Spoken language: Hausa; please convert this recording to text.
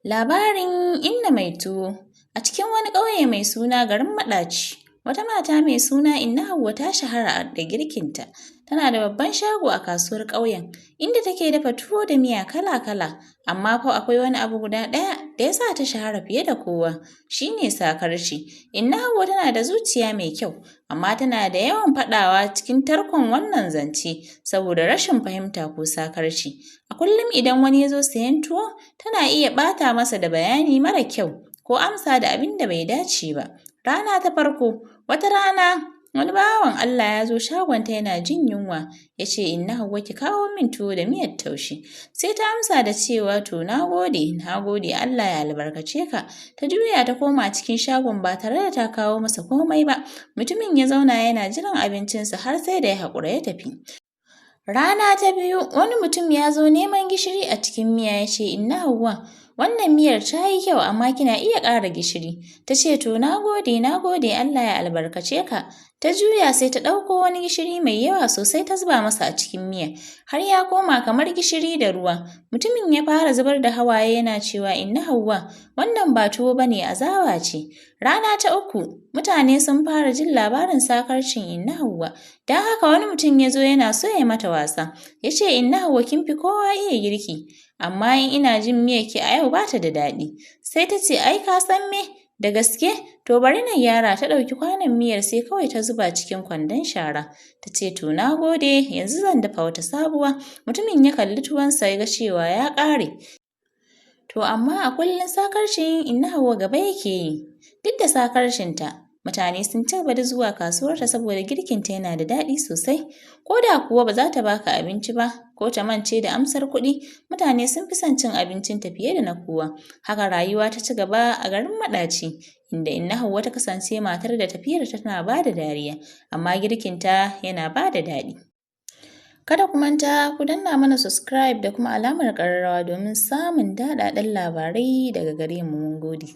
Labarin Inna Mai Tuwo. A cikin wani ƙauye mai suna Garin Maɗaci, wata mata mai suna Inna Hauwa ta shahara da girkinta. Tana da babban shago a kasuwar ƙauyen, inda take dafa tuwo da miya kala-kala. Amma fa akwai wani abu guda ɗaya da ya sa ta shahara fiye da kowa, shi ne sakarci. Inna Hauwa tana da zuciya mai kyau, amma tana da yawan faɗawa cikin tarkon wannan zance saboda rashin fahimta ko sakarci. A kullum idan wani ya zo sayen tuwo, tana iya ɓata masa da bayani mara kyau ko amsa da abin da bai dace ba. Rana ta farko, wata rana wani bawan Allah ya zo shagonta yana jin yunwa, ya ce, "Inna Hauwa, ki kawo min tuwo da miyar taushe." Sai ta amsa da cewa, "To, na gode, na gode, Allah ya albarkace ka." Ta juya ta koma cikin shagon ba tare da ta kawo masa komai ba. Mutumin ya zauna yana jiran abincinsa har sai da ya haƙura ya tafi. Rana ta biyu, wani mutum ya zo neman gishiri a cikin miya, ya ce, "Inna Hauwa, wannan miyar ta yi kyau, amma kina iya ƙara gishiri." Ta ce, "To, na gode, na gode, Allah ya albarkace ka." Ta juya sai ta ɗauko wani gishiri mai yawa sosai ta zuba masa a cikin miya, har ya koma kamar gishiri da ruwa. Mutumin ya fara zubar da hawaye yana cewa, "Inna Hauwa, wannan ba tuwo ba ne, azaba ce." Rana ta uku, mutane sun fara jin labarin sakarcin Inna Hauwa. Don haka wani mutum ya zo yana so ya mata wasa. Ya ce, "Inna Hauwa, kin fi kowa iya girki, amma in ina jin miyarki a yau ba ta da daɗi." Sai ta ce, "Ai ka san me? Da gaske? To, bari na gyara." Ta ɗauki kwanon miyar sai kawai ta zuba cikin kwandon shara. Ta ce, "To, na gode, yanzu zan dafa wata sabuwa." Mutumin ya kalli tuwonsa ya ga cewa ya ƙare. To amma a kullum sakarcin Inna Hauwa gaba yake yi. Duk da sakarcinta, mutane sun ci gaba da zuwa kasuwarta saboda girkinta yana da daɗi sosai. Ko da kuwa ba za ta baka abinci ba, ko ta mance da amsar kuɗi, mutane sun fi son cin abincinta fiye da na kowa. Haka rayuwa ta ci gaba a Garin Maɗaci, inda Inna Hauwa ta kasance matar da tafiyarta tana ba da dariya, amma girkinta yana ba da daɗi. Kada ku manta ku danna mana subscribe da kuma alamar ƙararrawa domin samun daɗaɗɗen labarai daga gare mu. Mun gode.